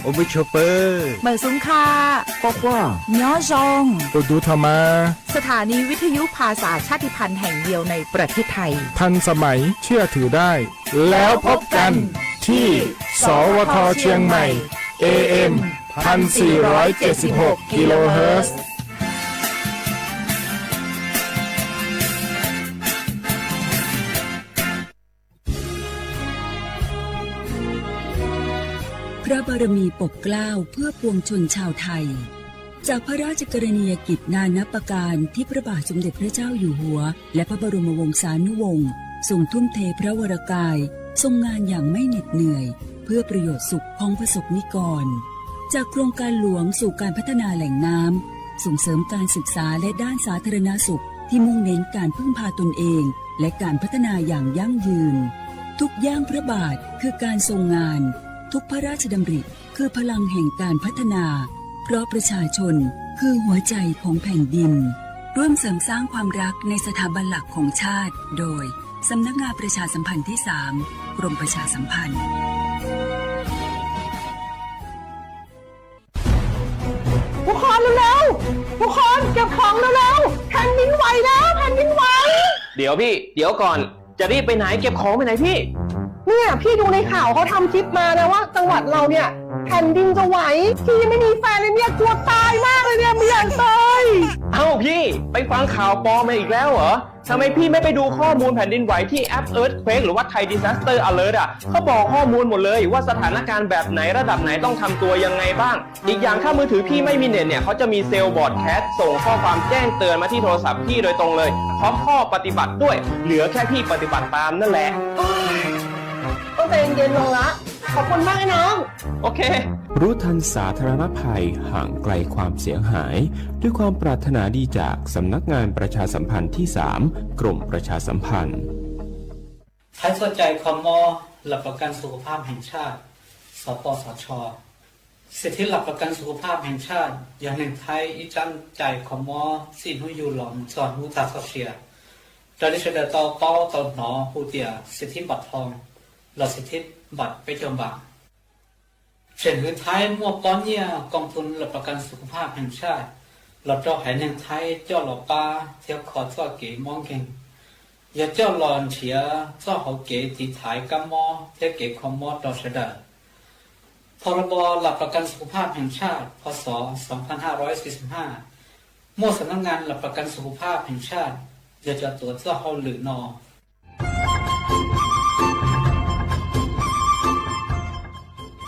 Ua npawg tshuav pawg, mawm xub kha, quaj quaj, nyob zoo, tus tus thaum mas สถานีวิทยุภาษาชาติพันธุ์แห่งเดียวในประเทศไทย ทันสมัย เชื่อถือได้ แล้วพบกันที่ สวท เชียงใหม่ เอเอ็ม พันสี่ร้อยเจ็ดสิบหก กิโลเฮิรตซ์ พระบารมีปกเกล้าเพื่อปวงชนชาวไทย จากพระราชกรณียกิจนานับประการที่พระบาทสมเด็จพระเจ้าอยู่หัว และพระบรมวงศานุวงศ์ทรงทุ่มเทพระวรกาย ทรงงานอย่างไม่เหน็ดเหนื่อย เพื่อประโยชน์สุขของประสบนิกร จากโครงการหลวงสู่การพัฒนาแหล่งน้ำ ส่งเสริมการศึกษาและด้านสาธารณสุขที่มุ่งเน้นการพึ่งพาตนเอง และการพัฒนาอย่างยั่งยืน ทุกย่างพระบาทคือการทรงงาน ทุกพระราชดำริคือพลังแห่งการพัฒนา เพราะประชาชนคือหัวใจของแผ่นดิน ร่วมเสริมสร้างความรักในสถาบันหลักของชาติ โดย สำนักงานประชาสัมพันธ์ที่สาม กรมประชาสัมพันธ์ ทุกคนเร็วๆ ทุกคนเก็บของเร็วๆ แผ่นดินไหวแล้ว แผ่นดินไหว เดี๋ยวพี่ เดี๋ยวก่อน จะรีบไปไหน เก็บของไปไหนพี่ เนี่ยพี่ดูในข่าวเขาทำคลิปมานะว่าจังหวัดเราเนี่ยแผ่นดินจะไหว พี่ยังไม่มีแฟนเลยเนี่ยกลัวตายมากเลยเนี่ยไม่อยากตาย เอ้าพี่ ไปฟังข่าวปลอมมาอีกแล้วเหรอ ทำไมพี่ไม่ไปดูข้อมูลแผ่นดินไหวที่แอป Earthquake หรือว่า Thai Disaster Alert อ่ะ เขาบอกข้อมูลหมดเลยว่าสถานการณ์แบบไหนระดับไหนต้องทำตัวยังไงบ้าง อีกอย่างถ้ามือถือพี่ไม่มีเน็ตเนี่ย เขาจะมีเซลล์ broadcast ส่งข้อความแจ้งเตือนมาที่โทรศัพท์พี่โดยตรงเลย พร้อมข้อปฏิบัติด้วย เหลือแค่พี่ปฏิบัติตามนั่นแหละ ต้องใจเย็นๆลงละ ขอบคุณมากไอ้น้อง โอเค รู้ทันสาธารณภัย ห่างไกลความเสียหาย ด้วยความปรารถนาดีจากสำนักงานประชาสัมพันธ์ที่สาม กรมประชาสัมพันธ์ Thaib txoj cai kho mob หลักประกันสุขภาพแห่งชาติ สปสช. สิทธิหลักประกันสุขภาพแห่งชาติ yog neeg Thaib ib tsab cai kho mob txij hnub yug los mus txog hnub tag txoj sia, raws li sawv daws tau paub tau hnov hu tias สิทธิบัตรทอง los สิทธิบัตร peb caug npam. Tseem hwv Thaib muaj pob nyiaj กองทุนหลักประกันสุขภาพแห่งชาติ los rau haiv neeg Thaib coj los pab thiab kho txoj kev mob nkeeg, yog coj los nrhiav txoj hauv kev tiv thaiv kab mob thiab kev kho mob rau sawv daws. พรบหลักประกันสุขภาพแห่งชาติ พ.ศ. สองพันห้าร้อยสี่สิบห้า muaj สำนักงานหลักประกันสุขภาพแห่งชาติ yog cov tuav txoj hauj lwm no.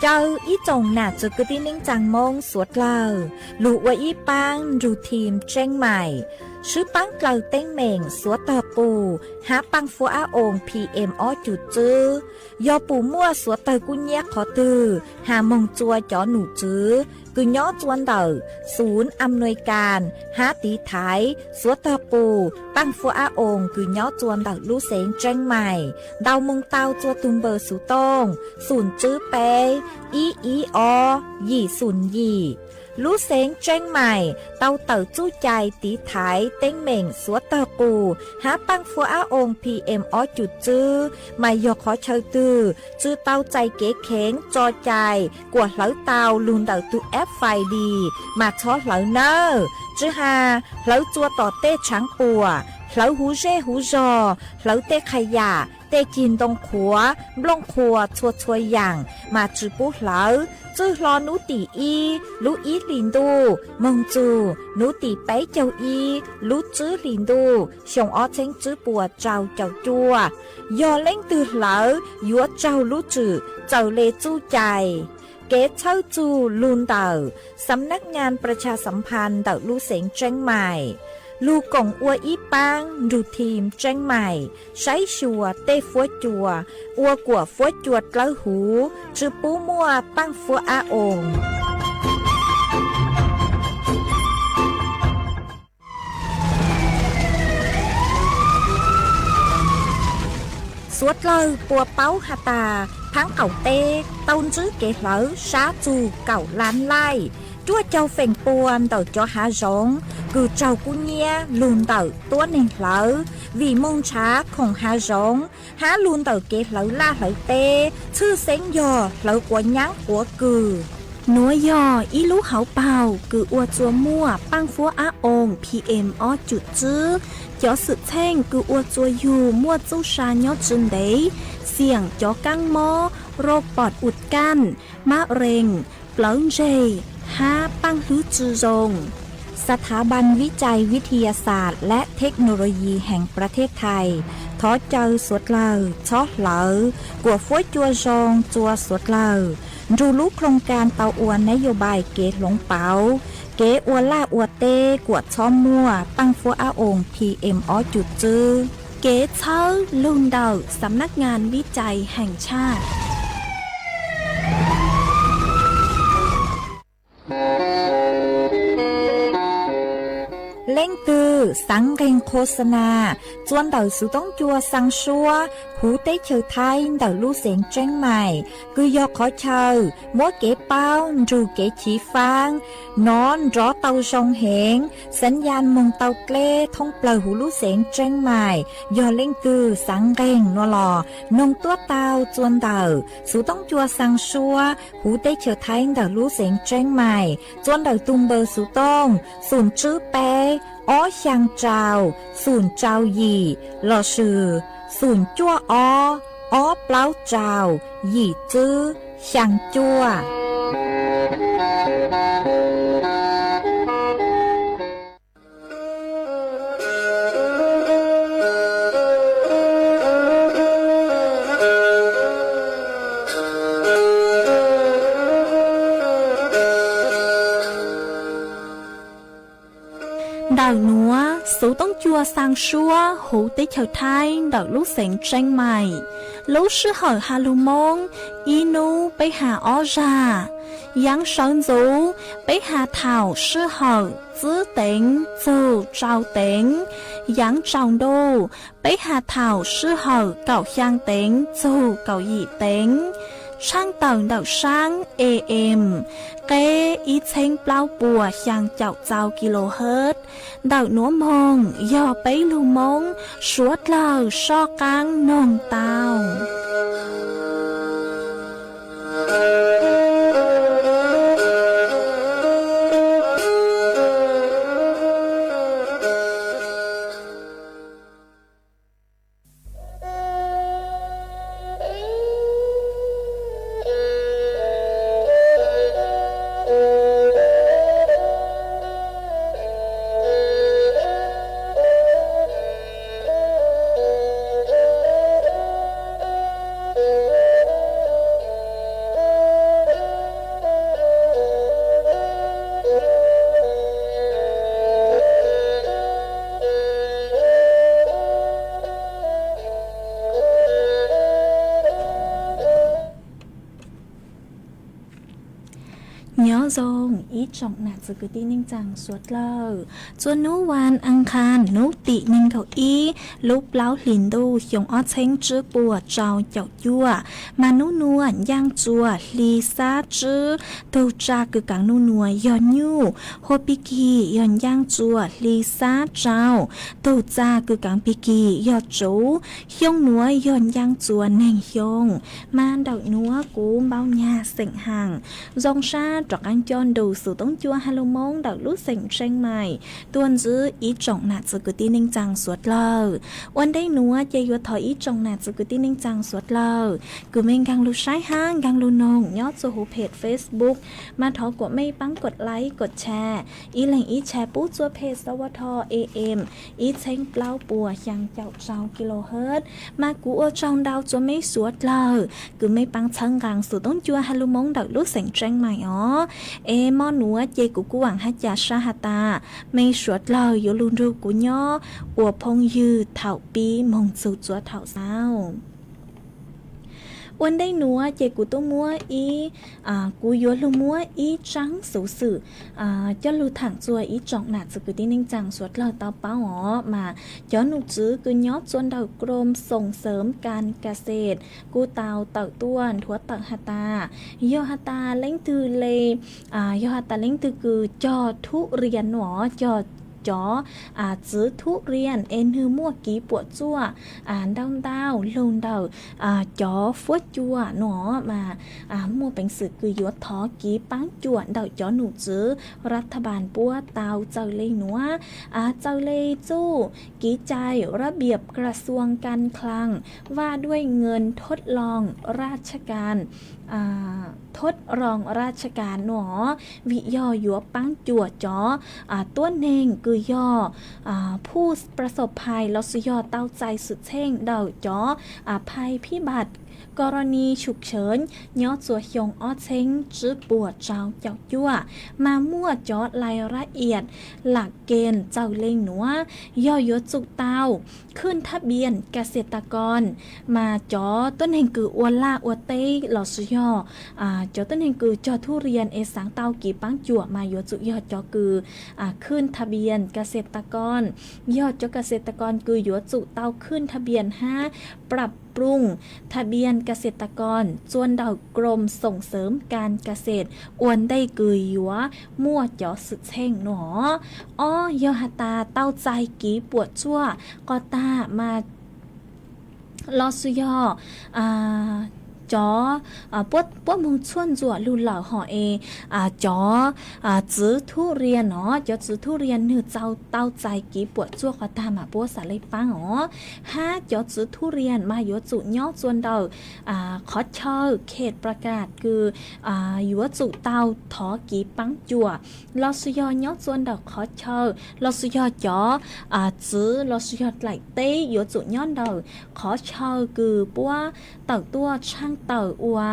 Caw ib tsoom nam txiv kwv tij neej tsaa Moob suav dlawg lug ua ib paab nrug team Tseeb Maim, swb paab dlawg teeb meem suav tog qus hab paaj fuab ab oo PM ob cum tswb. Yog pum muaj suav tawg kub nyiab qhov twg has moog tsua cov num tswv kws nyob tsua ntawm ศูนย์อำนวยการ hab tiv thaiv suav tog qus paaj fuab ab oo kws nyob tsua ntawm lub xeev Tseeb Maim, ntaus moog tau tsua tug npawb xuv tooj xoom tswb peb ib ib ob yim xoom yim. Lub xeev Tseeb Maim tau tawm txuj cai tiv thaiv teeb meem suav tawg qus hab paaj fuab ab oo PM ob cum tswb, mas yog qhov chaw twg tsi tau txais kev kheev tso cai kuas hlawv tau lug ntawm tug app Find My mas txhob hlawv nawb. Tsi has hlawv tsua tom tej tshaav puam, hlawv huv zej huv zog, hlawv tej qha yam, tej cig ntoo qhuav, nplooj qhuas txhua txhua yaam mas tsi pub hlawv. Txwj hlo nub tim ib lub ib hlis ntuj moog txug nub tim peb caug ib lub tswb hlis ntuj xyoo ob txheeb tswb puas rau caum cuaj. Yog leej twg hlawv yuav raug lub tswm txawm le txuj cai. Kev txhawb txug lug ntawm สำนักงานประชาสัมพันธ์ ntawm lub xeev Tseeb Maim, lug koom ua ib paab nrug team Tseeb Maim saib xyuas tej fuab cua ua kuas fuab cua dlawb huv, tsi pub muaj paaj fuab ab oo. Suav dlawg puas paub has tas, thaab qaum teb tau ntsib kev hlawv sab txug kaum lab laij, cuaj caug feem pua ntawm cov hav zoov kws raug kub nyiab lug ntawm tuab neeg hlawv, vim moog nrhav khoom hav zoov hab lug ntawm kev hlawv laj hlawv teb, tshwj xeeb yog hlawv quav nyaab quav kws. Nuav yog ib lub hauv paug kws ua txuas muaj paaj fuab ab oos P M ob cum tswb. Cov xwm txheej kws ua txuas yug muaj txuj sa nyob tsi ntev, xiam cov kaab mob, rau pom ua kaj, mab rees, plawv ntseg, hab paaj hlwb tsi zoo. Xav thav Ban Vib Cai Vib Thi Ya Xaam leh Thej No Lo Yi Heev Pov Thej Thais thov caw suav dlawg txhob hlawv, kuam fuab cua zoo txua suav dlawg nrug lub khloog kaa tau ua nab yo npais kev hloov pauv, kev ua laj ua teb kuam txhob muaj paaj fuab ab oos P M ob cum tswb. Kev txhawb lug ntawm Sams Nab Ngas Vib Cai Heev Tshaj. Leej twg xaav nqeeg qho xa nas txua ntawm xuv toob cua xaa suab huv teb chaws Thaib ntawm lub xeev Tseeb Mais, kws yog qhov chaw muab kev paub nrug kev chiv faab nov nrov tau zoo heev, xaav ya moog tau dleb thoob plawg huv lub xeev Tseeb Mais. Yog leej twg xaav nqeeg nuav los noog tuab tau txua ntawm xuv toob cua xaa suab huv teb chaws Thaib ntawm lub xeev Tseeb Mais txua ntawm tug npawb xuv tooj xoom tswb peb ob xyaa rau xoom rau yim lossis xoom cuaj ob ob plaub rau yim tswb xyaa cuaj. Ntawm nuav xuv toob cua xaa suab huv teb chaws Thaib ntawm lub xeev Tseeb Mais, lub sij hawm has lug Moob ib nub peb has ob zag. Yaav sawv ntxuv peb has thaum sij hawm tsib teev txug rau teev. Yaav tsaus ntuj peb has thaum sij hawm kaum xyaa teev txug kaum yim teev. Tshaaj tawm ntawm saab A M qeb ib txheeb plaub puas xyaa caum rau kilohertz. Ntawm nuav moog yog peb lug Moob suav dlawg soj qaab noog tau. Nyob zoo ib tsoom nam txiv kwv tij neej tsaa suav dlawg. Txuas nub vas aas qhas nub tim neeg nkaum ib lub plaub hlis ntuj xyoo ob txheeb tsib puas rau caum cuaj, mas nub nua ncaaj txuas hli xab tsib tug txag kws kaav nub nua yog nyuj, hua pig kig yog ncaaj txuas hli xab rau tug txag kws kaav pig kig yog tsuv, xyoo nuav yog ncaaj txuas neeg xyoo. Mas ntawm nuav kuv npau nyag xeem haas zoo sab rov qaab coj nrug xuv toob cua has lug Moob ntawm lub xeem Tseeb Mais tuaj ntsib ib tsoom nam txiv kwv tij neej tsaa suav dlawg. Ua ntej nuav ces yuav thov ib tsoom nam txiv kwv tij neej tsaa suav dlawg kws mej nkaag lug saib hab nkaag lug noog nyob txug huv peg Facebook, mas thov kuas mej paab kov like kov share, ib leeg ib share pub txua peg S W T A M ib txheeb plaub puas xyaa caum rau kilohertz. Mas kuv ua tsaug ntau txua mej suav dlawg kws mej paab txhawb nqaa xuv toob cua has lug Moob ntawm lub xeem Tseeb Mais os. Es mo nuav ces kuv kuj vaam hab ca sab has tas mej suav dlawg yuav lug nrug kuv nyob ua phooj ywg thaum pib moog txug txua thaum xaus. Ua ntej nuav ces kuv tub muab ib, kuv yuav lug muab ib tsaab xuv xwm coj lug thaam txua ib tsoom nam txiv kwv tij neej tsaa suav dlawg tau paub os. Mas cov num tswv kws nyob txua ntawm Krom Xoom Xeem Kas Kas Xes kuj tau tawm tuaj nthuav tawm has tas, yog has tas leej twg le, yog has tas leej twg kws cog thub rias nuav, cog cov txwv thub rias es nwg muaj kiv puam tsuaj ntau ntau lug ntawm cov fuab cua no mas muaj peev xwm kws yuav thov kiv paab cuam ntawm cov num tswv ras tha npas puab tau txawm le nuav. Txawm le txuj kiv cai rab biam kras xuas kas khlaas vaj duaj nyoos thub roos raj tshaj kas thub roos raj tshaj kas no vim yog yuav paab cuam cov tuab neeg kws yog phuj pras xom phais lossis yog tau txais xwm txheej ntawm cov phais phib npas kos ros nis tshum tshawv nyob txua xyoo ob txheeb tsib puas rau caum cuaj mas muaj cov lais rab iam lam kees txawm le nuav yog yuav tsum tau khwj thab bias kas xes tas kos mas cov tuab neeg kws ua laj ua teb lossis yog cov tuab neeg kws cog thub rias es xaav tau kiv paab cuam mas yuav tsum yog cov kws khwj thab bias kas xes tas kos yog cov kas xes tas kos kws yuav tsum tau khwj thab bias hab pram pruj thab bias kas xes tas kos txua ntawm krom xoom xeem kas kas xes ua ntej kws yuav muaj cov xwm txheej no. Ob yog has tas tau txais kiv puam tsuaj qos tag mas lossis yog cov puab moog txhuaj ntxuam lug lawm hos es cov txwv thub rias no cov txwv thub rias nwg tau txais kiv puam tsuaj qos tag mas puab xaav le paab os hab cov txwv thub rias mas yuav tsum nyob txua ntawm qhov chaw khes pras kas kws yuav tsum tau thov kiv paab cuam lossis yog nyob txua ntawm qhov chaw lossis yog cov txwv lossis yog dlaim teb yuav tsum nyob ntawm qhov chaw kws puab tawm tuaj tshaaj tawm ua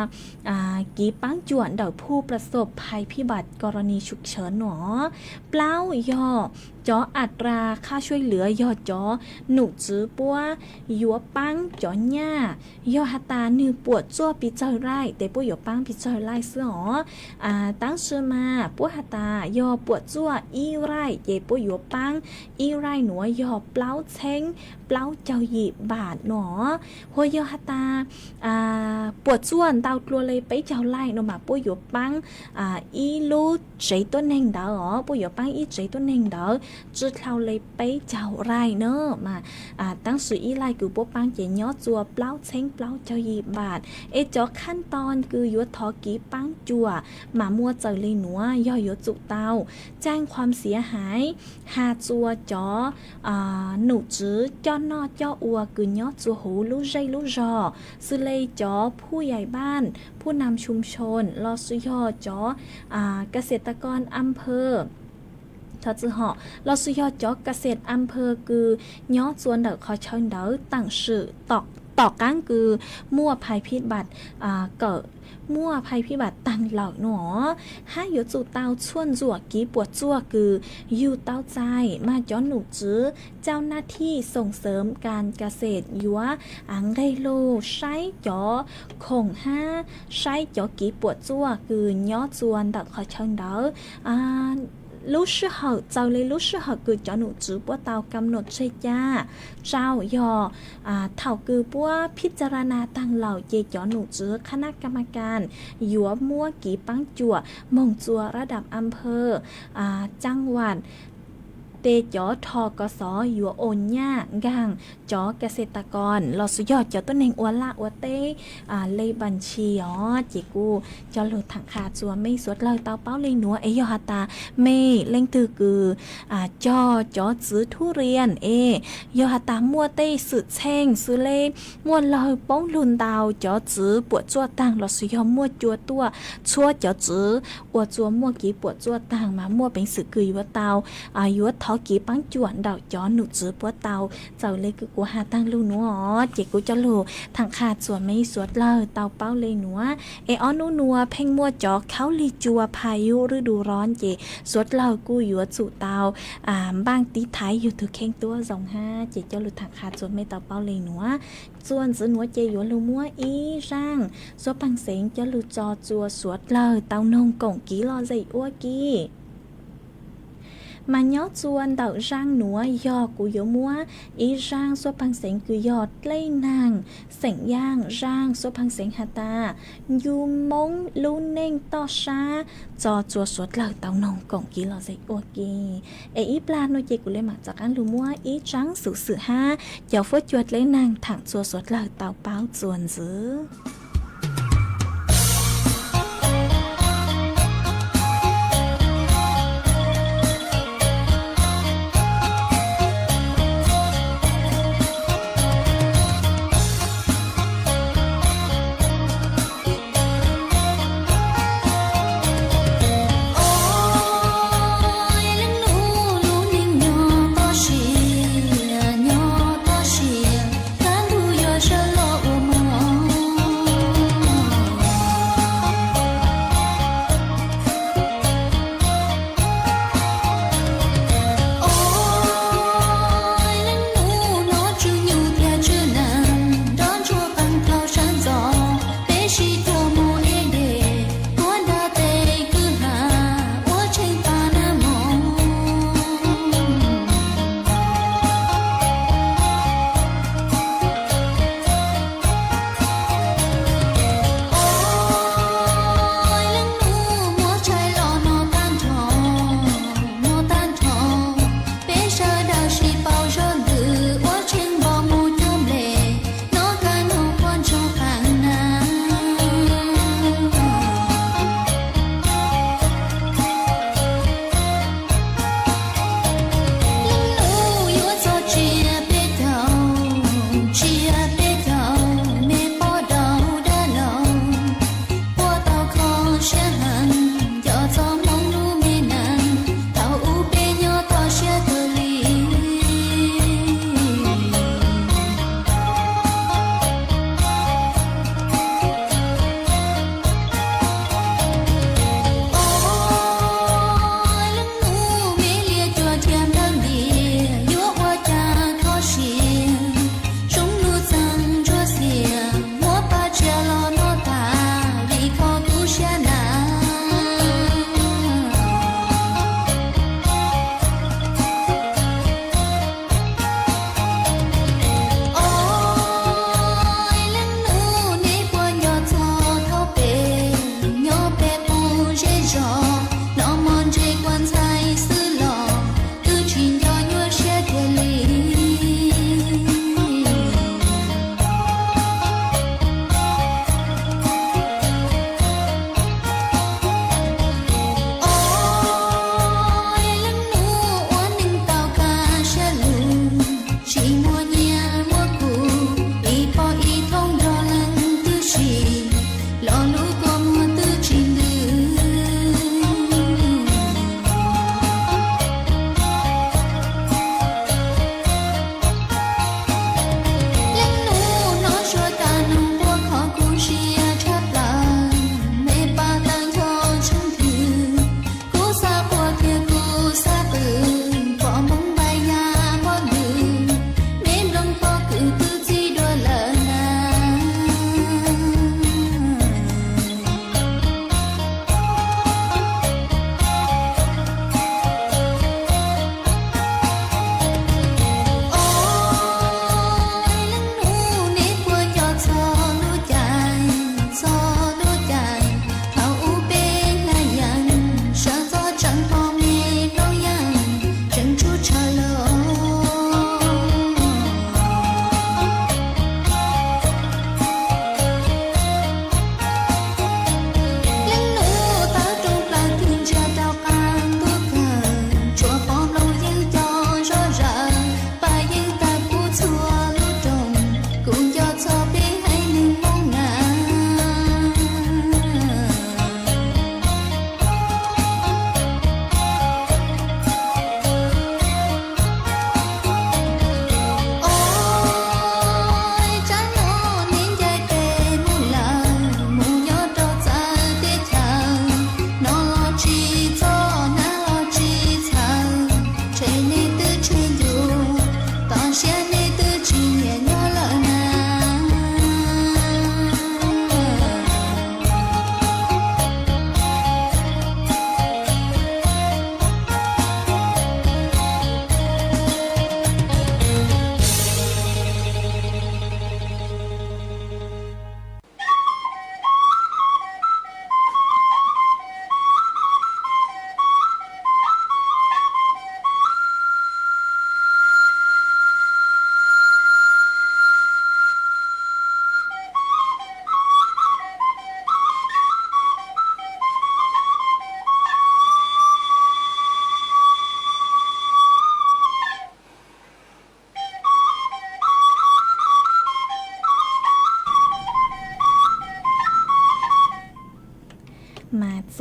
kiv paab cuam ntawm phuj pras xom phais phib npas kos ros nis tshum tshawv no. Plaub yog cov as ras qhab suav lwm yog cov num tswv puab yuav paab cov nyaj yog has tas nwg puam tsuaj pes tsawg laij tes puab yuav paab pes tsawg laij xwb os. Tab sis mas puab has tas yog puam tsuaj ib laij ces puab yuav paab ib laij nuav yog plaub txheeb plaub caug yim npas no. Hos yog has tas puam tsuaj ntau dlua le peb caug laij no mas puab yuav paab ib lub tsev tuab neeg ntawd os puab yuav paab ib tsev tuab neeg ntawd tsi dlhau le peb caug laij na mas tab sis ib laij kws puab paab ces nyob txua plaub txheeb plaub caug yim npas es cov khaj too kws yuav thov kiv paab cuam mas muaj txawm le nuav yog yuav tsum tau caaj qhuam xiav haiv has txua cov num tswv coj noj coj ua kws nyob txua huv lub zej lub zog xws le cov phuj yais npaaj phuj nam xyum xyoo lossis yog cov kas xes tas kos am phawj lossis yog cov kas xes am phawj kws nyob txua ntawm qhov chaw ntawd taam sim tom qaab kws muaj phais phib npas kawm muaj phais phib npas taag lawm no hab yuav tsum tau txhuaj ntxuam kiv puam tsuaj kws yug tau txais mas cov num tswv cau naj thij xoom xeem kas kas xes yuav nqeg lug saib cov khoom hab saib cov kiv puam tsuaj kws nyob txua ntawm qhov chaw ntawd lub sij hawm txaus le lub sij hawm kws cov num tswv puab tau kam nom tseg ca rau yog thaum kws puab phij tsa ra na taag lawm ces cov num tswv qhab nab kam ma kas yuav muab kiv paab cuam moog txua rab dam am phawj caab vam tes cov rho kov xov yuav ua nyaj nkaag cov kas xes tas kos lossis yog cov tuab neeg ua laj ua teb le npas tshis os ces kuj coj lug thaam qha txua mej suav dlawg tau paub le nuav es yog has tas mej leej twg kws cog cov txwv thub rias es yog has tas muaj tej xwm txheej xws le muaj lawg poob lug ntau cov txwv puam tsuaj taag lossis yog muaj cua tuaj txhua cov txwv ua txua muaj kiv puam tsuaj taag mas muaj peev xwm kws yuav tau yuav thov kiv paab cuam ntawm cov num tswv puab tau txawm le kws kuv has taag lug nuav ces kuv coj lug thaam qha txua mej suav dlawg tau paub le nuav es ob nub nuav pheej muaj cov khaub lig cua phaj yub rwb du ron ces suav dlawg kuj yuav tsum tau npaaj tiv thaiv yug tug kheej tuab zoo hab ces coj lug thaam qha txua mej tau paub le nuav. Txua ntxiv nuav ces yuav lug muab ib zaaj suab paag xeev coj lug tso txua suav dlawg tau noog koom kiv lom zem ua ke. Mas nyob txua ntawm zaaj nuav yog kuv yuav muab ib zaaj xuab pheej xeev kws yog dlej naag xeem Yaaj, zaaj xuab pheej xeev has tas ncu Moob lub neej toj sab tso txua suav dlawg tau noog koom kev lom zem ua ke. Es ib plag nuav ces kuv le maam rov qaab lug muab ib tsaab xuv xwm hab cov fuab cua dlej naag thaam txua suav dlawg tau paub txuas ntxiv.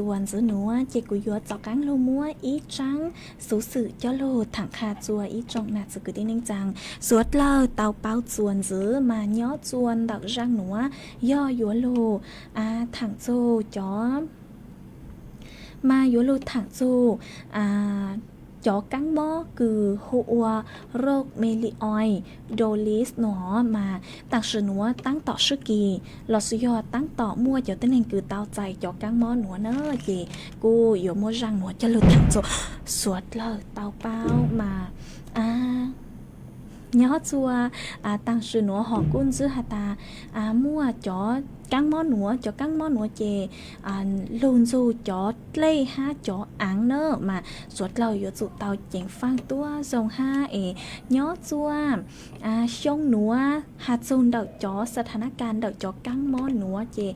txuas ntxiv nuav ces kuv yuav rov qaab lug muab ib tsaab xuv xwm coj lug thaam qha rua ib tsoom nam txiv kwv tij neej tsaa. Suav dlawg tau paub txuas ntxiv mas nyob rua ntawm zaaj nuav yog yuav lug thaam txug cov, mas yuav lug thaam txug cov kaab mob kws hu ua roj me li ois dolis nuav mas taam sim nuav taab tom sib kis los sis yog taab tom muaj cov tuab neeg kws tau txais cov kaab mob nuav na, ces kuj yuav muab zaaj nuav coj lug thaam txug. Suav dlawg tau paub mas nyob rua taam sim nuav hom kuj ntsib has tas muaj cov kaab mob nuav, cov kaab mob nuav ces lug nrug cov dlej hab cov aav na, mas suav dlawg yuav tsum tau ceev faaj tuab zoo hab es nyob rua xyoo nuav has txug ntawm cov sa tha na ka ntawm cov kaab mob nuav ces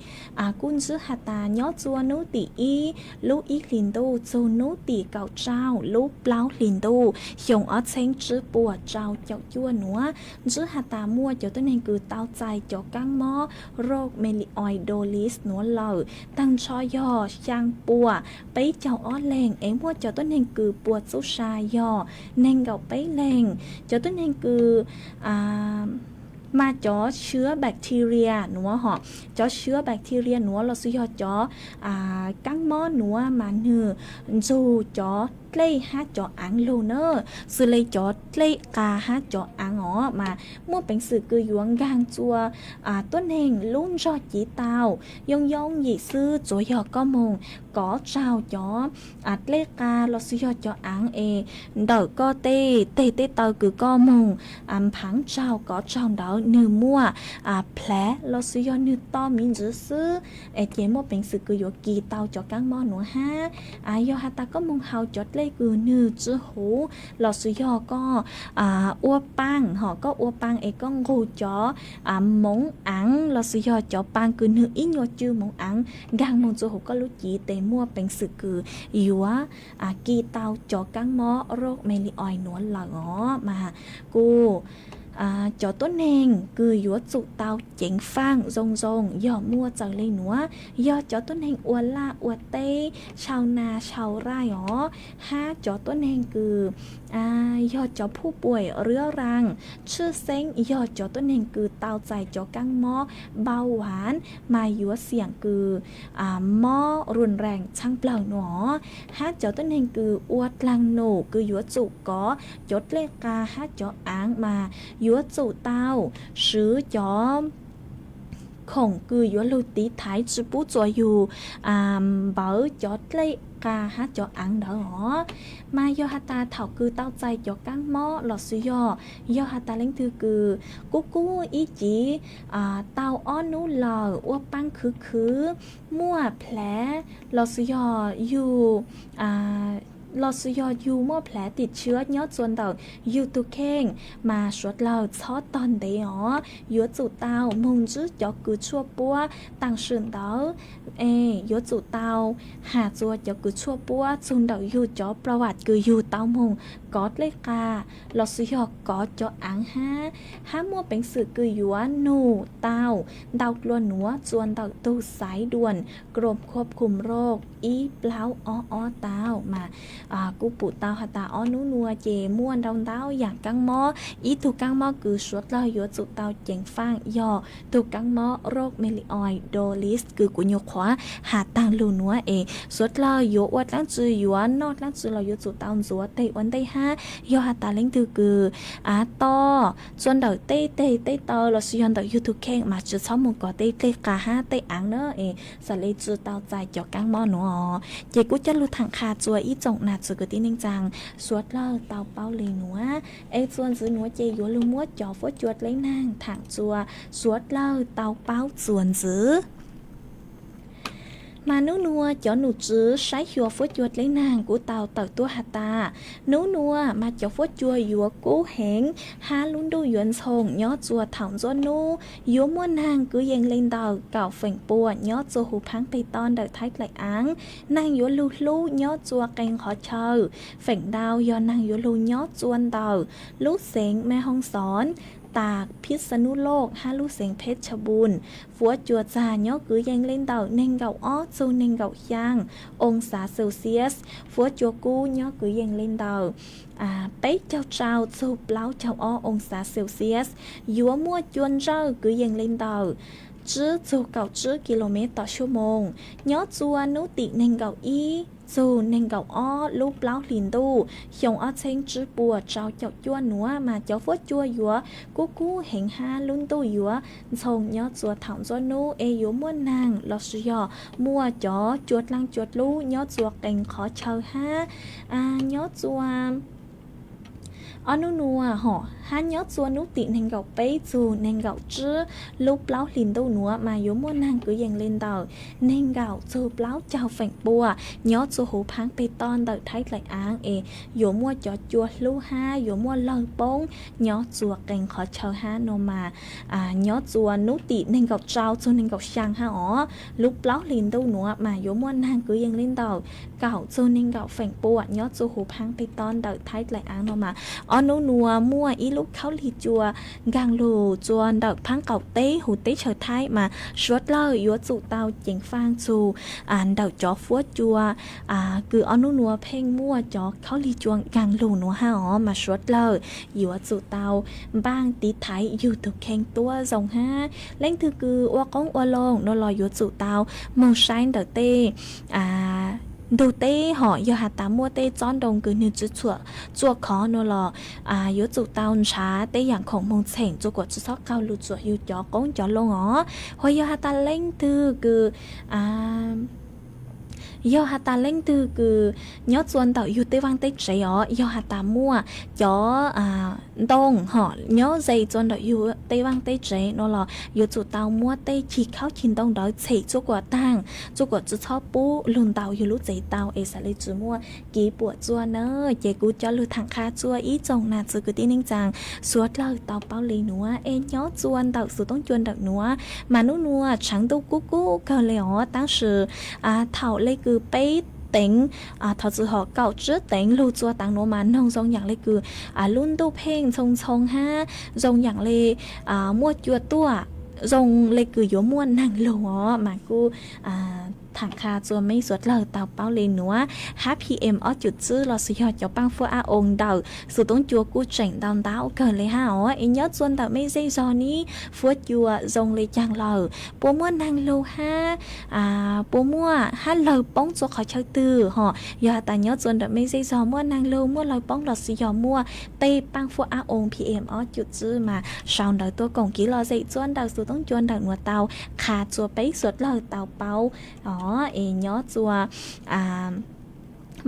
kuj ntsib has tas nyob rua nub tim ib lub ib hlis ntuj txug nub tim kaum tsauj lub plaub hlis ntuj xyoo ob txheeb tsib puas rau caum cuaj nuav, ntsib has tas muaj cov tuab neeg kws tau txais cov kaab mob roj me li ois dolis nuav lawm taag nrho yog xyaa puas peb caug ob leeg, es muaj cov tuab neeg kws puas txub sa yog neeg nkaum peb leeg. Cov tuab neeg kws mas cov sab bacteria nuav hom, cov sab bacteria nuav los sis yog cov kaab mob nuav mas nwg nrug cov dlej hab cov aav lug na, xws le cov dlej qa hab cov aav os mas muaj peev xwm kws yuav nkaag rua tuab neeg lub ntsog civ tau. Yoo yoo yim xwb tsuav yog koj moog kov tsaug cov dlej qa los sis yog cov aav es ntawm koj tej teg tej taw kws koj moog nphaav tsaug kov tsaug ntawd nwg muaj plhav los sis yog nwg to miv ntsis xwb, es ces muaj peev xwm kws yuav kis tau cov kaab mob nuav hab. Yog has tas koj moog haus cov dlej kws nwg tsi huv los sis yog koj ua paa hom, koj ua paa es koj nqug cov moov aav los sis yog cov paa kws nwg ib nyuas cw moov aav nkaag moog txug huv koj lub civ tes muaj peev xwm kws yuav kis tau cov kaab mob roj me li ois nuav lawm os mas kuj cov tuab neeg kws yuav tsum tau ceev faaj zoo zoo yog muaj txawm le nuav, yog cov tuab neeg ua laj ua teb, sau nas sau raij os, hab cov tuab neeg kws yog cov phuj puam riab raag, tshwj xeeb yog cov tuab neeg kws tau txais cov kaab mob npau vav mas yuav xiam kws mob ruam nreem tshaaj plawg nuav, hab cov tuab neeg kws ua dlaag num kws yuav tsum kov cov dlej qa hab cov aav mas yuav tsum tau swv cov khoom kws yuav lug tiv thaiv tsi pub txuas yug npawv cov dlej qa hab cov aav ntawd os. Mas yog has tas thaum kws tau txais cov kaab mob los sis yog, yog has tas leej twg kws kub kub ib civ tau ob nub lawm ua paa khwv khwv, muaj plhav los sis yog yug los sis yog yug muaj plhav tim tshiab nyob txua ntawm yug tug kheej mas suav dlawg txhob tog ntev os, yuav tsum tau moog ntsib cov kws tshuaj puab taam sim ntawd, es yuav tsum tau has txua cov kws tshuaj puab txug ntawm yug cov pla vam kws yug tau moog kov dlej qa los sis yog kov cov aav hab, hab muaj peev xwm kws yuav nug tau ntau dlua nuav txua ntawm tug xaiv duam krom khuab khum roj ib plaub ob ob tau mas kuj pum tau has tas ob nub nua ces muaj ntau ntau yaam kaab mob. Ib tug kaab mob kws suav dlawg yuav tsum tau ceev faaj yog tug kaab mob roj me li ois dolis kws kuv nyuam qhuav has taag lug nuav es suav dlawg yuav ua dlaab tsi yuav noj dlaab tsi los yuav tsum tau ntxuav teg ua ntej hab. Yog has tas leej twg kws to txua ntawm tej teg tej taw los sis yog ntawm yug tug kheej mas tsi txhob moog kov tej dlej qa hab tej aav na es xam le tsi tau txais cov kaab mob nuav os. Ces kuj coj lug thaam qha txua ib tsoom nam txiv kwv tij neej tsaa, suav dlawg tau paub le nuav, es txua ntxiv nuav ces yuav lug muab cov fuab cua dleb naag thaam txua suav dlawg tau paub txua ntxiv. Mas nub nua cov num tswv saib xyuas fuab cua dleb naag kuj tau tawm tuaj has tas, nub nua mas cov fuab cua yuav kub heev hab lub ntuj yuav ntxhoo nyob txua thaum ntxuab nub, yuav muaj naag kwv yees le ntawm kaum feem pua nyob txua huv phaab peg toj ntawm thaib dlaim aav, naag yuav lug hlub nyob txua qee qhov chaw, feem ntau yog naag yuav lug nyob txua ntawm lub xeev Me Hoo Xoov, tas Phij Xa Nuj Loj hab lub xeev Phej Tha Npun. Fuab cua txag nyob kwv yees le ntawm neeg nkaum ob txug neeg nkaum xyaa oo xav Celsius. Fuab cua kub nyob kwv yees le ntawm peb caug rau txug plaub caug ob oo xav Celsius. Yuav muaj cua ntsawj kwv yees le ntawm tsib txug kaum tsib kilomev tom xuab moos. Nyob txua nub tim neeg nkaum ib txug neeg nkaum ob lub plaub hlis ntuj xyoo ob txheeb tsib puas rau caum cuaj nuav mas cov fuab cua yuav kub kub heev hab lub ntuj yuav ntxhoo nyob txua thaum ntxuab nub es yuav muaj naag lossis yog muaj cov cua dlaaj cua dlub nyob txua qee qhov chaw hab. Nyob txua ob nub nuav hom hab nyob txua nub tim neeg nkaum peb txug neeg nkaum tsib lub plaub hlis ntuj nuav mas yuav muaj naag kwv yees le ntawm neeg nkaum txug plaub caug feem pua nyob txua huv phaab peg toj ntawm Thaib Dlaim Aav es yuav muaj cov cua hlub hab yuav muaj lawg poob nyob txua qee qhov chaw hab no mas nyob txua nub tim neeg nkaum rau txug neeg nkaum xyaa hab os. Lub plaub hlis ntuj nuav mas yuav muaj naag kwv yees le ntawm kaum txug neeg nkaum feem pua nyob txua huv phaab peg toj ntawm Thaib Dlaim Aav no mas ob nub nuav muaj ib lub khaub lig cua nkaag lug txua ntawm phaab qaum teb huv teb chaws Thaib mas suav dlawg yuav tsum tau ceev faaj txug ntawm cov fuab cua kws ob nub nuav pheej muaj cov khaub lig cua nkaag lug nuav hab os mas suav dlawg yuav tsum tau npaaj tiv thaiv yug tug kheej tuab zoo hab leej twg kws ua qoob ua loo no los yuav tsum tau moog saib ntawm tej ntug teb hom yog has tas muaj tej tsob ntoo kws nwg tsi txhuam txua khov no los yuav tsum tau nrhav tej yaam khoom moog txheem txua kuas tsi txhob qaug lug txuam yug cov qoob cov loo os. Hos yog has tas leej twg kws yog has tas leej twg kws nyob txua ntawm yug tej vaaj teb tsev os, yog has tas muaj cov ntoo hom nyob ze txua ntawm yug tej vaaj teb tsev no los yuav tsum tau muab tej cig khaub cig ntoo ntawd txhem txua kuas taag, txua kuas tsi txhob pub lug ntaus yug lub tsev tau es xaav le tsi muaj kev puam txuaj na. Ces kuv coj lug thaam qha txua ib tsoom nam txiv kwv tij neej tsaa suav dlawg tau paub le nuav es nyob txua ntawm xuv toob cua ntawm nuav mas nub nuav tshav ntuj kub kub kawg le os, tab sis thaum le kws peb teev thov txwm hom kaum tsib teev lug txua taag nuav mas noog zoo yaam le kws lub ntuj pheej ntxhoo ntxhoo hab zoo yaam le muaj cua tuaj, zoo le kws yuav muaj naag lug os mas kuj thaam qha txua meb suav dlawg tau paub le nuav. Hab P M ob cum tsib lossis yog cov paaj fuab ab oo ntawm xuv toob cua kuj tseem ntau ntau kawg le hab os. Es nyob txua ntawm mej zej zog nib fuab cua zoo le caag lawm, puas muaj naag lug hab puas muaj hab lawg poob txua qhov chaw twg hom? Yog has tas nyob txua ntawm mej zej zog muaj naag lug muaj lawg poob lossis yog muaj tej paaj fuab ab oo P M ob cum tsib mas sau ntawv tuaj koom kev lom zem txua ntawm xuv toob cua ntawm nuav tau qha txua peb suav dlawg tau paub os. Es nyob txua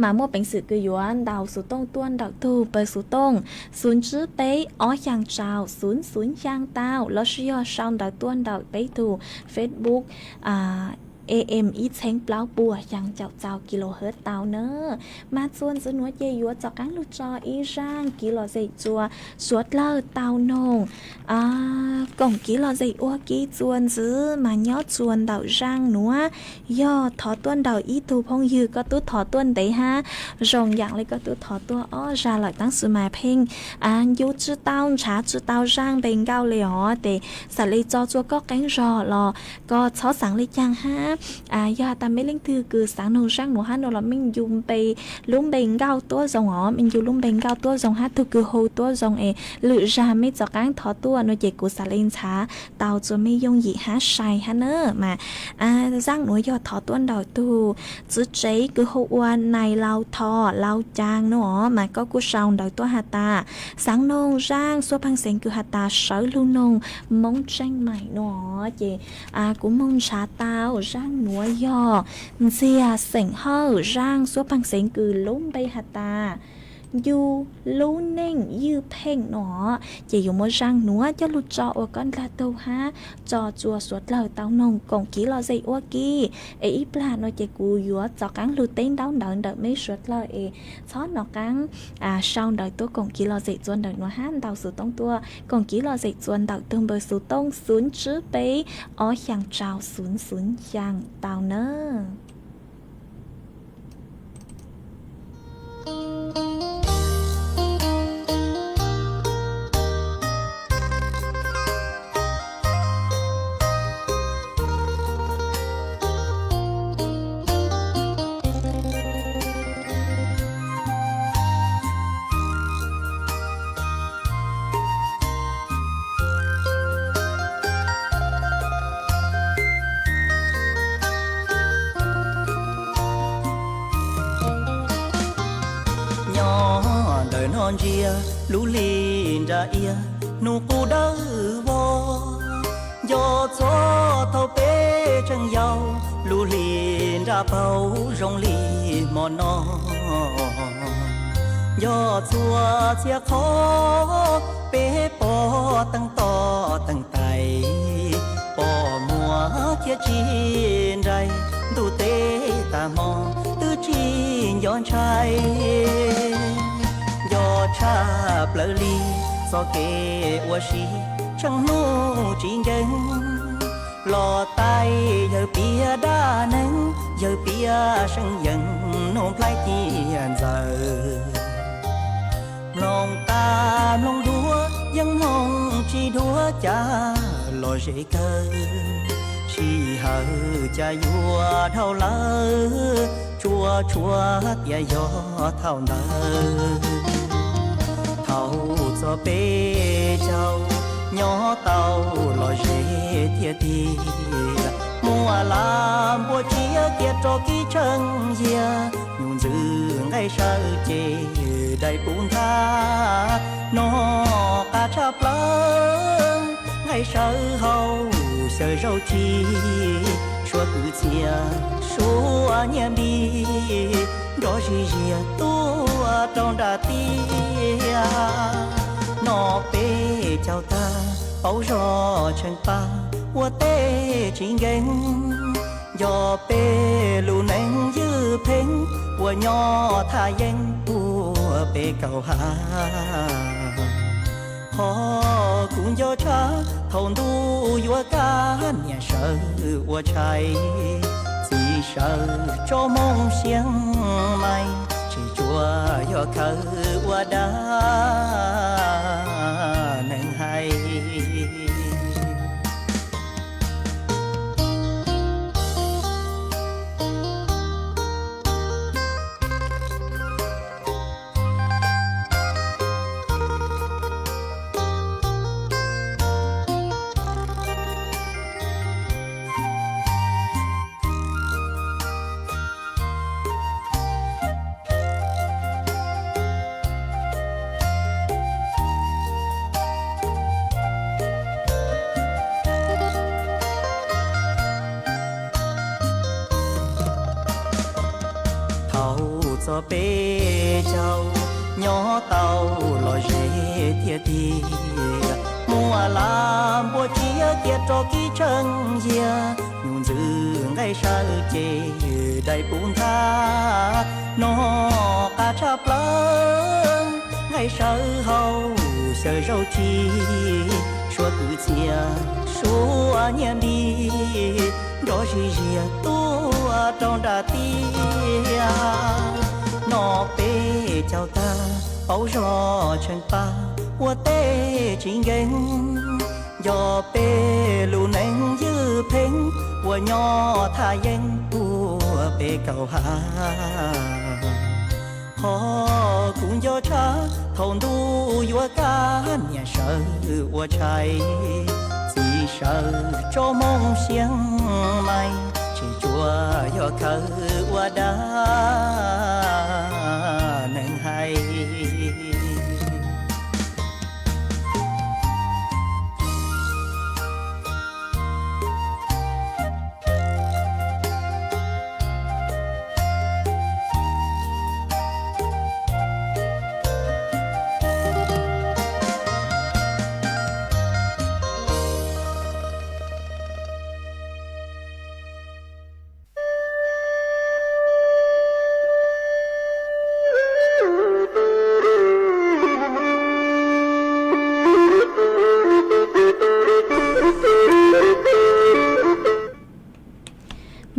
mas muaj peev xwm kws yuav ntaus xuv tooj tuaj ntawm tug npawb xuv tooj xwv tsib peb ob xyaa rau xwv xwv xyaa tau lossis yog sau ntawv tuaj ntawm peb tug Facebook A M ib txheeb plaub puas xyaa caum txau kilohertz tau na. Mas txua ntxiv nuav ces yuav rov qaab lug tso ib zaaj kev lom zem txua suav dlawg tau noog koom kev lom zem ua ke txua ntxiv mas nyob txua ntawm zaaj nuav yog thov tuaj ntawm ib tug phooj ywg koj tub thov tuaj ntev hab zoo yaam le koj tub thov tuaj ob zag lawm tab sis mas pheej ncu tsi tau nrhav tsi tau zaaj npe nkauj le os ces xaav le tso txua koj qeeb zog los koj txhob xaav le caag hab. Yog has tas mej leej twg kws xaav noog zaaj nuav hab no los mej ncu npe lub npe nkauj tuab zoo os, mej ncu lub npe nkauj tuab zoo hab tug kws hu tuab zoo es lwm zag mej rov qaab thov tuaj no ces kuv xaav le nrhav tau txua mej yooj yim hab sai hab na. Mas zaaj nuav yog thov tuaj ntawm tug txiv tsev kws hu ua Nais Lau Thos Lau Caas no os mas koj kuj sau ntawv tuaj has tas xaav noog zaaj xuab phaaj xeev kws has tas sawv lug noog Moob Tseej Maim no ces kuv moog nrhav tau zaaj nuav yog Ntxiag Xeem Hawj zaaj xuab phaaj xeev kws lub npe has tas Ncu Lub Neej Ywj Pheej no. Ces yuav muab zaaj nuav coj lug tso ua koj ndlag tug hab tso txua suav dlawg tau noog koom kev lom zem ua ke. Es ib plag no ces kuv yuav rov qaab lug teb ntaub ntawv ntawm meb suav dlawg es txhob nov qaab sau ntawv tuaj koom kev lom zem txua ntawm nuav hab ntaus xuv tooj tuaj koom kev lom zem txua ntawm tug npawb xuv tooj xwv tsib peb ob xyaa rau xwv xwv xyaa tau na. Nyob ntawm no ntsia lub hli nra iab hnub qub dawb vog, nco txog thaum peb tseem yau, lub hli nra paug zoo li hmo no. Nco txhua txhia qhov peb pom teej tos teej tais, pom muag thiab tsis nraim, ntuj teb tag hmo twb tsis nco ntshai. Nco tshaj plaws li txoj kev ua si tsheej hnub tsis nkees, los tais yawg piav dab neeg, yawg piav seej yees nug nplaig ciaj ntxawm. Mloog qab mloog dua yeej mloog tsis dua cas los zem kawg, sij hawm cas yuav dhau lawm, tsuas tshuav tias yog thaum ntawd. Thaum txog peb caug nyob tau los ze tiag tiag, muaj laj npua tsiab cia rov kib tsheej yias, nyuj ntxwv nqaij sawv ces dai puv nthav, noj qab tshaj plaws nqaij sawv hauv xyaw zaub tsis, suav kwv txhiaj suav nyiaj npis, nrov zis zias tuaj rau nram tiaj. Noj peb caug tag paub zog tsheej paj ua teb tsis nkees, nco peb lub neej ywj pheej uas nyob thaj yeeb puag pem kaum hav. Qhov kuv nco tshaj thaum ntuj yuav kaj niam sawv ua tshais, txiv sawv tso moo siab mais, tseem tsuas yog khawv ua dab neeg hais. Thaum txog peb caug nyob tau los ze tiag tiag, muaj laj npua tsiab cia rov kib tsheej yias, nyuj ntxwv nqaij sawv ces dai puv nthav, noj qab tshaj plaws nqaij sawv hauv xyaw zaub tsis, suav kwv txhiaj suav nyiaj npis, nrov zis zias tuaj rau nram tiaj. Noj peb caug tag paub zog tsheej paj ua teb tsis nkees, nco peb lub neej ywj pheej uas nyob thaj yeeb puag pem kaum hav. Qhov kuv nco tshaj thaum ntuj yuav kaj niam sawv ua tshais, txiv sawv tso moo siab mais, tseem tsuas yog khawv ua dab neeg hais.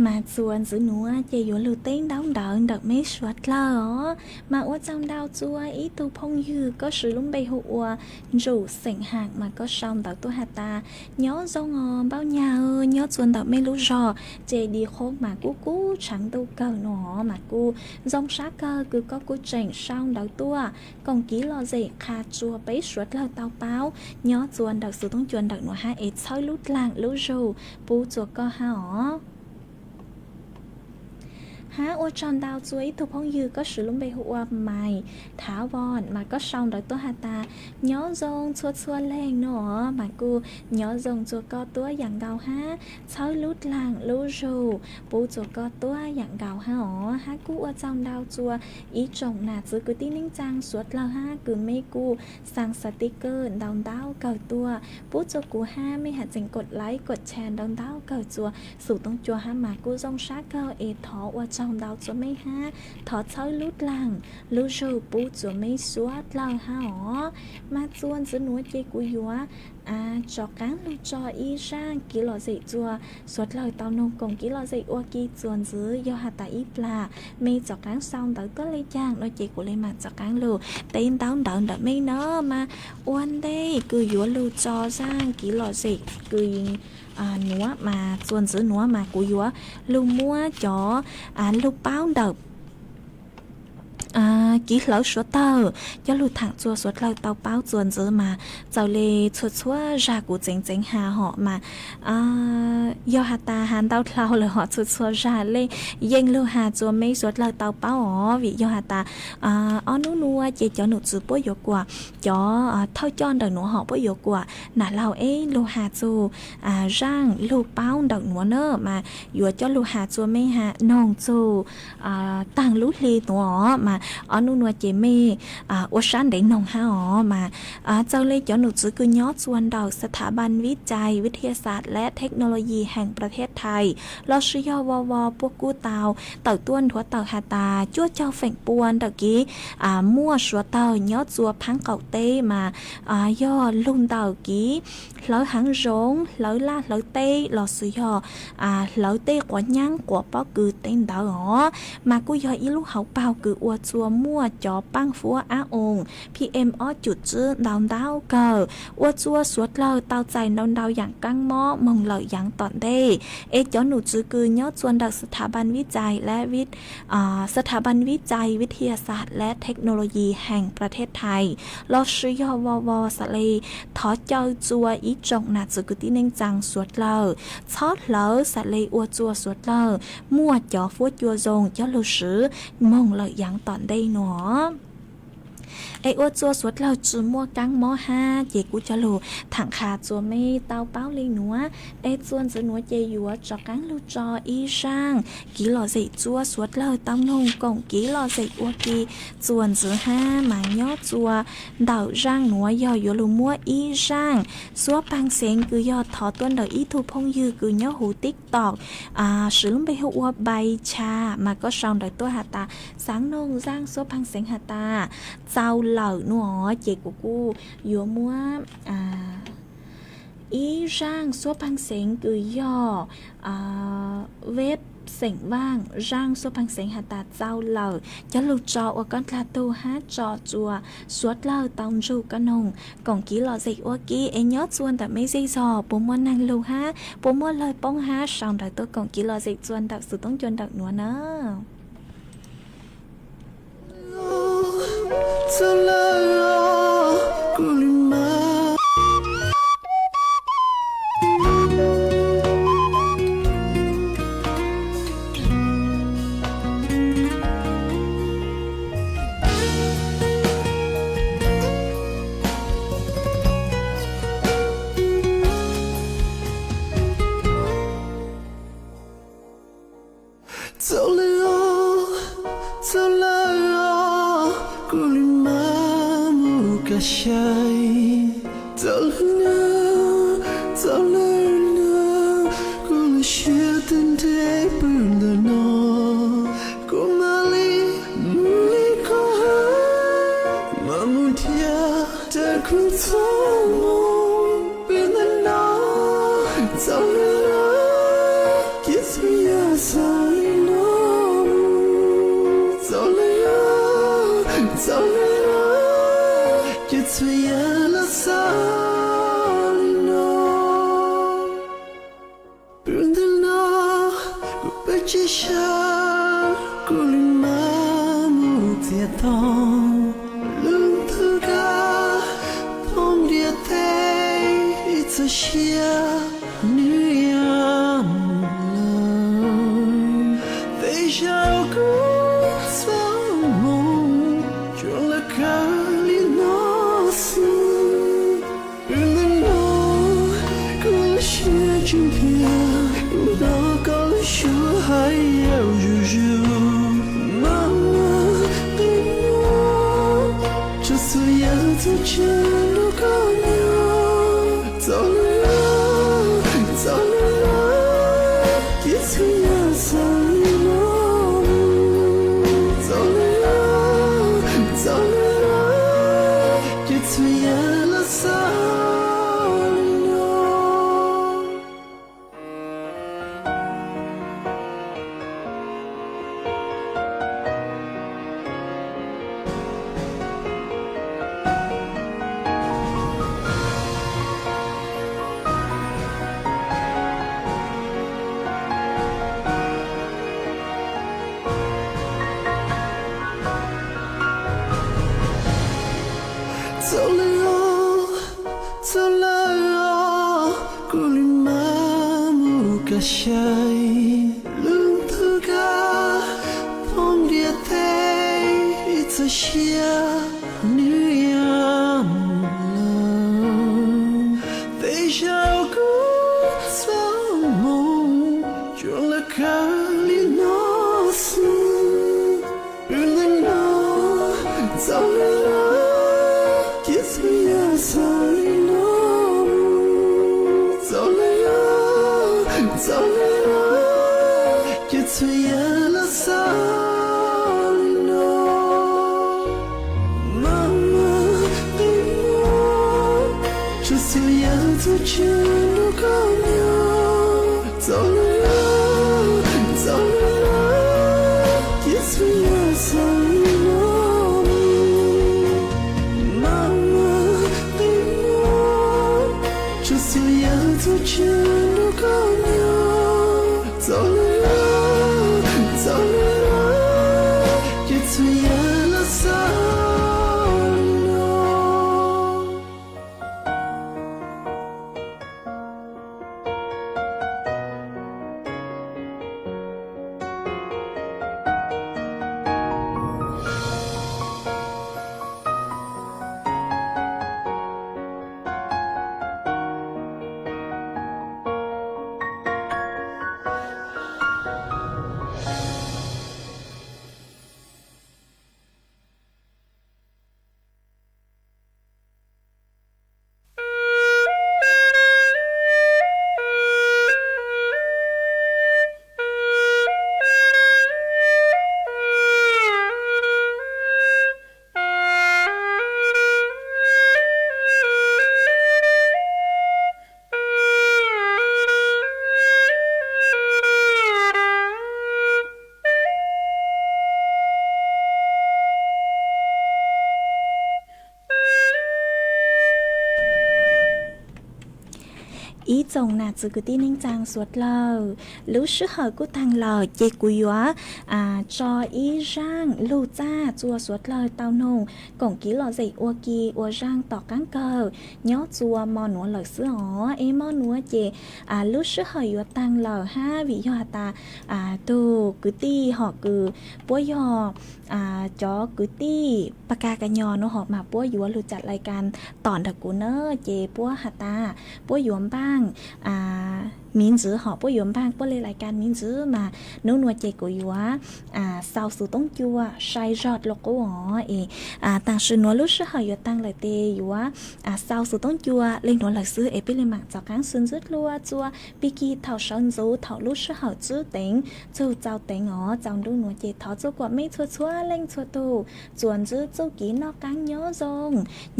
Mas txuas ntxiv nuav ces yuav lug teb ntaub ntawv ntawm meb suav dlawg os. Mas ua tsaug ntau txua ib tug phooj ywg, koj siv lub npe hu ua Ntsum xeem Ham mas koj sau ntawv tuaj has tas, nyob zoo os npauj nyag, nyob txua ntawm mej lub zog ces di qhoob mas kuj kub tshav ntuj kawg no mas kuj zoo sab kawg kws koj kuj tseem sau ntawv tuaj koom kiv lom zem qha txua peb suav dlawg tau paub nyob txua ntawm xuv toob cua ntawm nuav hab es txhawb lub dlaag lub zug pub txua koj hab os. Hab ua tsaug ntau txua ib tug phooj ywg koj swv lub npe hu ua Maiv Thav Voos mas koj sau ntawv tuaj has tas, nyob zoo txhua txhua leej no, mas kuj nyob zoo txua koj tuab yaam nkaus hab txhawb lub dlaag lub zug pub txua koj tuab yaam nkaus hab os. Hab kuj ua tsaug ntau txua ib tsoom nam txwv kwv tij neej tsaa suav dlawg hab kws mej kuj xaa xav ti kawg ntau ntau kawg tuaj pub txua kuv hab mej has tseem kom laib kom tshas ntau ntau kawg txua xum toob cua hab mas kuj zoo sab kawg es thov ua tsaug ntau txua mej hab thov txhawb lub dlaag lub zug pub txua mej suav dlawg hab os. Mas txua ntxiv nuav ces kuv yuav rov qaab lug tso ib zaaj kev lom zem txua suav dlawg tau noog koom kev lom zem ua ke txua ntxiv. Yog has tas ib plag mej rov qaab sau ntawv tuaj le caag no ces kuv le maam rov qaab lug teb ntaub ntawv ntawm mej na. Mas ua ntej kws yuav lug tso zaaj kev lom zem kws nuav mas txua ntxiv nuav mas kuv yuav lug muab cov lug paub ntawm kev hlawv suav dlawg coj lug thaam txua suav dlawg tau paub txua ntxiv mas txawm le txhua txhua zag kuv tseev tseev has hom mas yog has tas has ntau dlhau lawm hom txhua txhua zag le yeej lug has txua mej suav dlawg tau paub os. Vim yog has tas ob nub nuav ces cov num txwv puab yuav kuam, cov thawj coj ntawm nuav hom puab yuav kuam nam laug eb lug has txug zaaj lug paub ntawm nuav na mas yuav coj lug has txua mej has noog txug taag lub hli nuav os mas ob nub nuav ces mej ua sab ntev noog hab os mas txawm le cov num txwv kws nyob txua ntawm สถาบันวิจัยวิทยาศาสตร์และเทคโนโลยีแห่งประเทศไทย lossis yog vos vos puab kuj tau tawm tuaj nthuav tawm has tas cuaj caug feem pua ntawm kev muaj suav dlawg nyob txua phaab qaum teb mas yog lug ntawm kev hlawv haav zoov, hlawv laj hlawv teb lossis yog hlawv tej quav nyaab quav pob kws teb ntawd os mas kuj yog ib lub hauv paug kws ua txua muaj cov paaj fuab ab oos PM ob cum tsib ntau ntau kawg ua txua suav dlawg tau txais ntau ntau yaam kaab mob moog lawm yaav tom ntej. Es cov num txwv kws nyob txua ntawm สถาบันวิจัยและวิทยาศาสตร์และเทคโนโลยีแห่งประเทศไทย lossis yog vos vos xaav le thov caw txua ib tsoom nam txwv kwv tij neej tsaa suav dlawg txhob hlawv, xaav le ua txua suav dlawg muaj cov fuab cua zoo coj lug swv moog lawm yaav tom ntej nuav. Es ua txua suav dlawg tsi muaj kaab mob hab ces kuv coj lug thaam qha txua mej tau paub le nuav. Es txua ntxiv nuav ces yuav rov qaab lug tso ib zaaj kev lom zem txua suav dlawg tau noog koom kev lom zem ua ke txua ntxiv hab mas nyob txua ntawm zaaj nuav yog yuav lug muab ib zaaj xuab paag xeev kws yog thov tuaj ntawm ib tug phooj ywg kws nyob huv TikTok swv lub npe hu ua Bai Cha mas koj sau ntawv tuaj has tas xaav noog zaaj xuab paag xeev has tas txaus lawm nuav ces kuv kuj yuav muab ib zaaj xuab paag xeev kws yog veb xeem vaaj zaaj xuab paag xeev has tas txaus lawm coj lug tso ua koj dlaag tug hab tso txua suav dlawg tau ntsug koj noog koom kev lom zem ua ke. Es nyob txua ntawm mej zej zog puas muaj neeg lug hab puas muaj lawg poob hab sau ntawv tuaj koom kev lom zem txua ntawm xuv toob cua ntawm nuav na. Txaus lawm os, txaus lawm os, kuv li mas mus kav sai. Txaus lawm nawb, txaus lawm nawb, kuv lub siab twb nreb pw ntawm no. Kuv mam li mus li koj hab, mam mus thiab rau kuv txoj moo pw ntawm no. Txaus lawm nawb, cia txhob yog xav li no. Txaus lawm nawb, txaus lawm nawb, cia txhob yog los xav li no. Pw ntawm no, kuv pw tsis sab, kuv li mas mus txias tau lub ntuj kab thoob ntiaj teb, ib txhia siab nws yuav mus lawm. Tej zaum Tsis nrog koj nyob, txom nyem, txom nyem, cia txhua yam xaus li no mus. Txom nyem, txom nyem, cia txhua yam los xaus li no. Txaus lawm os, txaus lawm os, kuv li mas mus kam sai. Lub ntuj kav phooj ywg tej ib txhia siab, nws yuav mus lawm. Tej zaum kuv txoj hmoo tsuas lawv kawg li no xwb. Wb neej no txom nyem, cia txhua yam xaus li no mus. Txom nyem, txom nyem, cia txhua yam los xaus li no. Maj mam qi muag, tso txhua yam txhua tsav nrog koj nyob. Txom nyem, txom nyem, cia txhua yam xaus li no mus. Maj mam qi muag, tso txhua yam txhua tsav nrog koj nyob. Txom nyem, txom nyem, cia txhua yam los xaus li no. Ib tsoom nam txiv kwv tij neej tsaa suav dlawg, lub sij hawm kuj taag lawm ces kuv yuav tso ib zaaj lug txaj txua suav dlawg tau noog koom kev lom zem ua ke ua zaaj tom qaab kawg nyob txua mo nuav lawm xwb os. Es mo nuav ces lub sij hawm yuav taag lawm hab vim yog has tas tug kwv tij hom kws puab yog cov kwv tij Pas Kas Kas Nyos nuav hom mas puab yuav lug caij lais kas tom ntawm kuv na, ces puab has tas puab yuav npaaj miv ntxwv hom puab yuav npaaj puab le lais kas miv ntxwv mas nub nuav ces kuv yuav xaus xus toob cua sai zog dlua qub os. Es taam sim nuav lub sij hawm yuav taag lawm tes yuav xaus xus toob cua le nuav lawm xwb es peb le maam txaus qaab xwb ntxwb dlua txua pig kig thaum sawv ntxuv thaum lub sij hawm txwb teev txug txaus teev os. Txaus ntuj nuav ces thov txuj kuam mej txhua txhua leej txhua tug txuas ntxwb txuj kev noj qaab nyob zoo,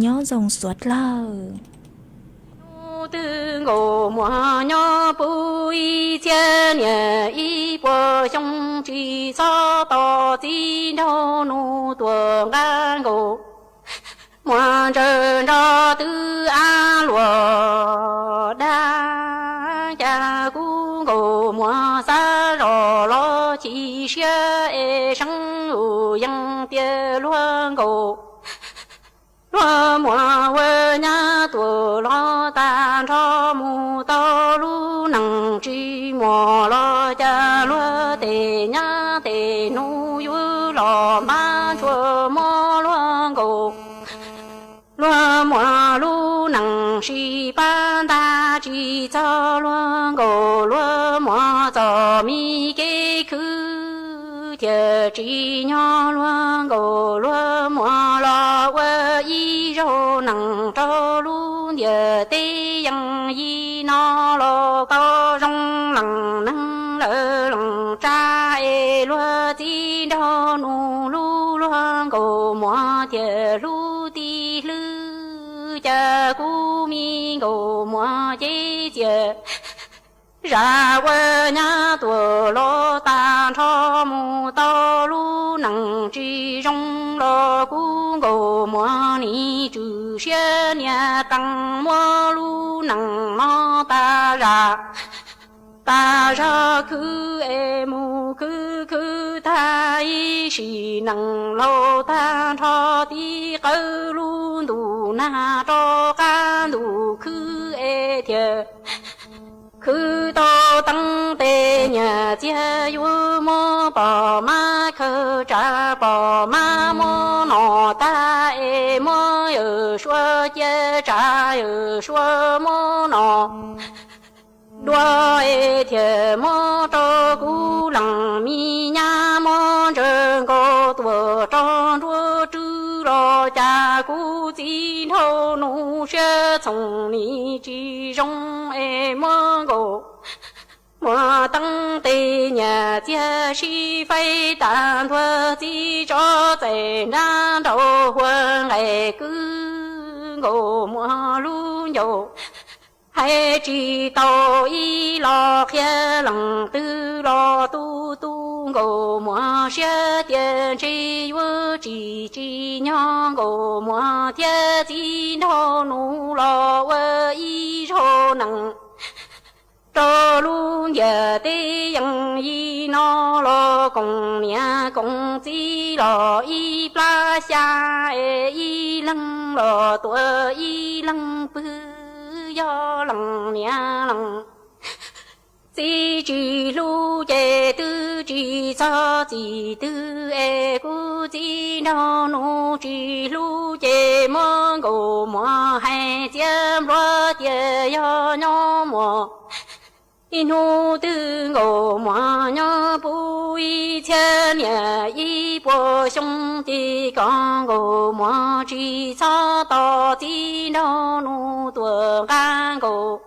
nyob zoo suav dlawg. Nub twg nkaus muag nyob puv ib txhiab niam ib puas xyoo tsis txhob tos txiv nraug nus tuam nqaj nkaus. Muag ntsaws nrog twb av luam dab, cas kub nkaus muag xav zos los chim siab es seeb ua yees tias luag nkaus. Luag muag ua nyab tuam los tag nrho mus tau lub neej tsis muaj los cas luag tej nyab tej nus yuav los npab ntshua mob luag nkaus. Luag muaj lub neej sib pab ntag tsis txog luag nkaus, luag muaj txoj me kev khwv thiaj tsim nyog luag nkaus, luag muaj los ua ib zaug neej. teb yees yim no los tau zoo lees neeg lawm lees tsav es luag txiv nraug nus lub luag Nkauj Muas thiaj hlub tib hlwb cas kuv me Nkauj Muas ces txias zam ua nyab tuag los tag nrho mus tau lub neej tsis zoo los kuv Nkauj Muas nim tswm siab nias qees muab lub neej no tag zam tag zog khwv es mus khwv khwv tag ib sim neej laus tag nrho tib qawb lub ntuj nag rov qab ntuj khwb es thiaj khwv tau teeb tes nyias txiag yuav muab pom mab khaws tsav pom mab muab no tag es muab yawm suav cia tsav yawm suav muab no dua es thiaj muab rau kuv leej me nyab muab ntsaws nkaus tuaj rau nruab rwb los cas kuv txiv nraug nus siab txoom nim tsis zoo es muab Nkauj Muas teeb tes nyias txiag sib faib tas ntuag txiv tso txais nrab nraud hua nqaim kwv Nkauj Muas lub ncauj hais tsis tau ib los qhia leej twg los tu tu Nkauj Muas siab tias ntshe yuav tsis tsim nyog Nkauj Muas thiab txiv nraug nus los ua ib zaug neej rau lub ntiaj teb yees yim no los koom niam koom txiv los ib plab xya es ib leeg los tuav ib leeg pw yog leej niam leej txiv tsis hlub ces twb tsis txog txim twg es kuv txiv nraug nus tsis hlub ces muab Nkauj Muas hais txiav npluav tias yog nyob muaj ib hnub twg Nkauj Muas nyob puv ib txhiab niam ib puas xyoo ces kom Nkauj Muas tsis txhob tos txiv nraug nus tuaj nqa Nkauj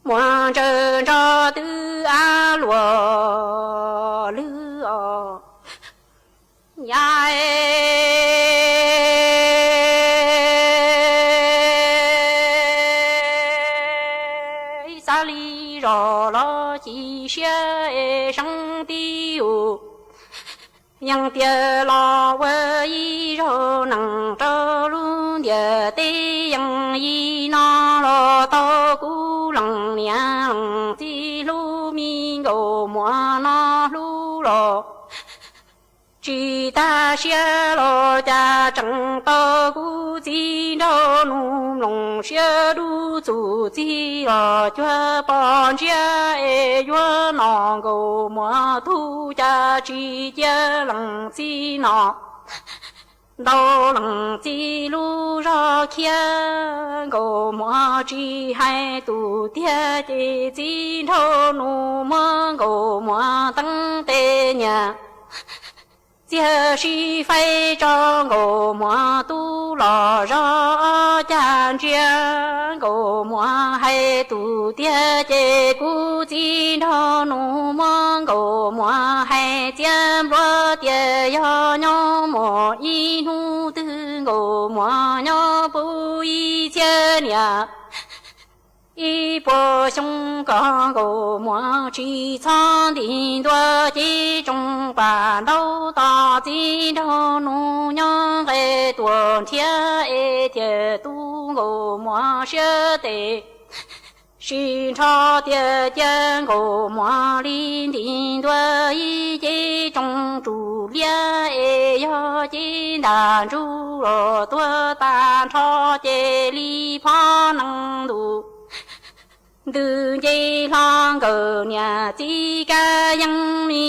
Muas ntsaws nrog twb av luaj lwg os. Yaj xav li zos los chim siab es seeb tib ua yeej tiag los ua ib zaug neej rau lub ntiaj teb yeej yim no los tau kuv leej niam leej txiv hlub me Nkauj Muas no hlub los tsis tag siab los cas tseem tau kuv txiv nraug nus mloog siab dub txuj txig los cuag pom ntsiab es yuav no Nkauj Muas tug cas tsis cia leej txiv no ntau leej txiv lub zog khiav Nkauj Muas tsis hais tus tiag ces txiv nraug nus muab Nkauj Muas teeb tes nyias txiag sib faib tso Nkauj Muas tub los zog ob cag ntsiab Nkauj Muas hais tus tiag ces kuv txiv nraug nus muab Nkauj Muas hais txiav npluav tias yog nyob muaj ib hnub twg Nkauj Muas nyob puv ib txhiab niam ib puas xyoo kom Nkauj Muas tsis txhob nti ntua ces tsoom pam ntaub tos txiv nraug nus nyob nqe tuaj nrhiav es thiaj tu Nkauj Muas siab tes sis nrho tias cia Nkauj Muas li nti ntua ib ce tsoom tsuj liab es yog ce ntaj ntsug los tuag tag nrho ces li phob nees ntuj ntws nce hlo nkawd niam txiv kab yeej li